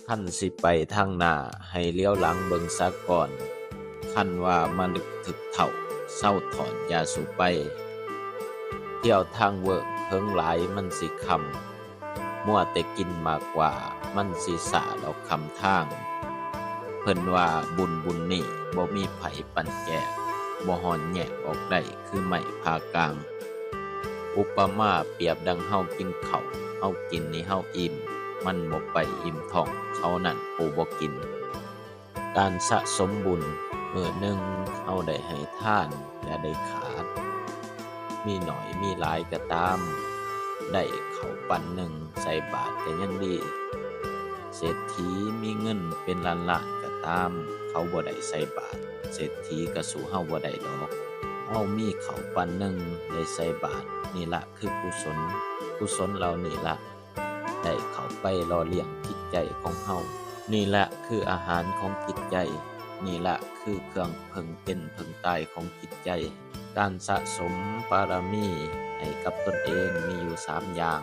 ຄັນຊິໄປທາງໜ້າ ໃຫ້ຫຼຽວຫຼັງເບິ່ງສາກ່ອນ. ຄັນວ່າມະນຶກຖືກເຖົ້າ ເຊົາຖອນຢ່າສູ່ໄປ. ທ່ຽວທາງເວີກເຫິງຫຼາຍມັນຊິຄ່ຳ, ມົວແຕ່ກິນໝາກຫວ້າ ມັນຊິຊ້າດອກຄ່ຳທາງ. ເພິ່ນວ່າບຸນບຸນນີ້ ບໍ່ມີໃຜປັ້ນແຈກ, ບໍ່ຮ່ອນແຍກອອກໄດ້ ຄືໄມ້ຜ່າກາງ. ອຸປະມາປຽບດັ່ງເຮົາກິນເຂົ້າ, ເຮົາກິນໃຫ້ເຮົາອີ່ມ, ມັນບໍ່ໄປອີ່ມທ້ອງເຂົານັ້ນຜູ້ບໍ່ກິນ. ການສະສົມບຸນ, ມື້ໜຶ່ງເຮົາໄດ້ໃຫ້ທານ ຢ່າໄດ້ຂາດ. ມີໜ້ອຍມີຫຼາຍກໍຕາມ, ໄດ້ເຂົ້າປັ້ນໜຶ່ງໃສ່ບາດກໍຍັງດີ. ເສດຖີມີເງິນເປັນລ້ານໆກໍຕາມ, ເຂົາບໍ່ໄດ້ໃສ່ບາດ, ເສດຖີກໍສູ້ເຮົາບໍ່ໄດ້ດອກ. ເຮົາມີເຂົ້າປັ້ນໜຶ່ງໄດ້ໃສ່ບາດ, ນີ້ລະຄືກຸສົນ. ກຸສົນເຫຼົ່ານີ້ລະ ໄດ້ເຂົ້າໄປຫຼໍ່ລ້ຽງຈິດໃຈຂອງເຮົາ. ນີ້ລະຄືອາຫານຂອງຈິດໃຈ. ນີ້ລະຄືເຄື່ອງເພິ່ງເປັນເພິ່ງຕາຍຂອງຈິດໃຈ. ການສະສົມບາລະມີໃຫ້ກັບຕົນເອງມີຢູ່ສາມຢ່າງ,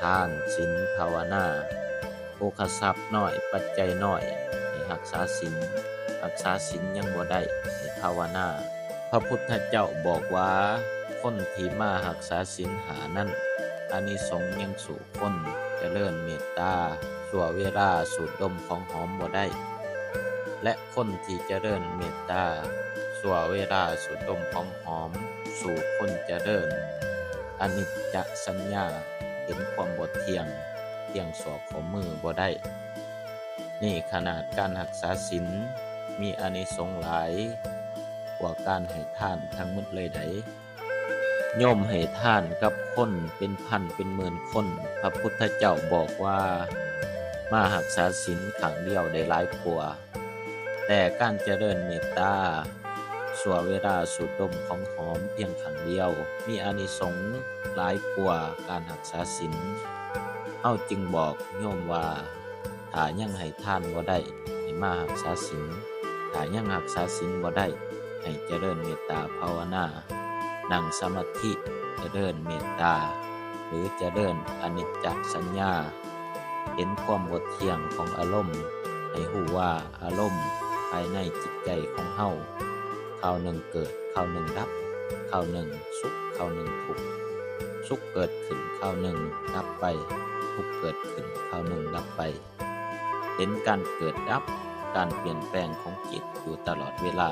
ທານ, ສິນ, ພາວະນາ. ໂພຄະຊັບນ້ອຍ, ປັດໄຈນ້ອຍ, ໃຫ້ຮັກສາສິນ. ຮັກສາສິນຍັງບໍ່ໄດ້, ໃຫ້ພາວະນາ. ພະພຸດທະເຈົ້າບອກວ່າ ຄົນທີ່ມາຮັກສາສິນຫ້ານັ້ນ ອານິສົງຍັງສູ້ຄົນຈະເລີນເມດຕາຊົ່ວເວລາສູດດົມຂອງຫອມບໍ່ໄດ້ ແລະ ຄົນທີ່ຈະເລີນເມດຕາຊົ່ວເວລາສູດດົມຂອງຫອມ ສູ້ຄົນຈະເລີນອະນິດຈະສັນຍາ ເຫັນຄວາມບໍ່ທ່ຽງພຽງຊົ່ວຂໍ້ມືບໍ່ໄດ້. ນີ້ຂະໜາດການຮັກສາສິນມີອານິສົງຫຼາຍກວ່າການໃຫ້ທານທັງໝົດເລີຍໃດ໋. ໂຍມໃຫ້ທານກັບຄົນເປັນພັນເປັນໝື່ນຄົນ, ພະພຸດທະເຈົ້າບອກວ່າ ມາຮັກສາສິນຄັ້ງດຽວໄດ້ຫຼາຍກວ່າ, ແຕ່ການຈະເລີນເມດຕາຊົ່ວເວລາສູດດົມຂອງຫອມພຽງຄັ້ງດຽວ ມີອານິສົງຫຼາຍກວ່າການຮັກສາສິນ. ເຮົາຈຶ່ງບອກໂຍມວ່າ ຖ້າຍັງໃຫ້ທານບໍ່ໄດ້ ໃຫ້ມາຮັກສາສິນ, ຖ້າຍັງຮັກສາສິນບໍ່ໄດ້ ໃຫ້ຈະເລີນເມດຕາພາວະນາ, ນັ່ງສະມາທິ, ຈະເລີນເມດຕາ ຫຼື ຈະເລີນອະນິດຈະສັນຍາ, ເຫັນຄວາມບໍ່ທ່ຽງຂອງອາລົມ, ໃຫ້ຮູ້ວ່າອາລົມພາຍໃນຈິດໃຈຂອງເຮົາ ຄາວໜຶ່ງເກີດ, ຄາວໜຶ່ງດັບ, ຄາວໜຶ່ງສຸກ, ຄາວໜຶ່ງທຸກ, ສຸກເກີດຂຶ້ນ, ຄາວໜຶ່ງດັບໄປ, ທຸກເກີດຂຶ້ນ, ຄາວໜຶ່ງດັບໄປ. ເຫັນການເກີດດັບ, ການປ່ຽນແປງຂອງຈິດຢູ່ຕະຫຼອດເວລາ.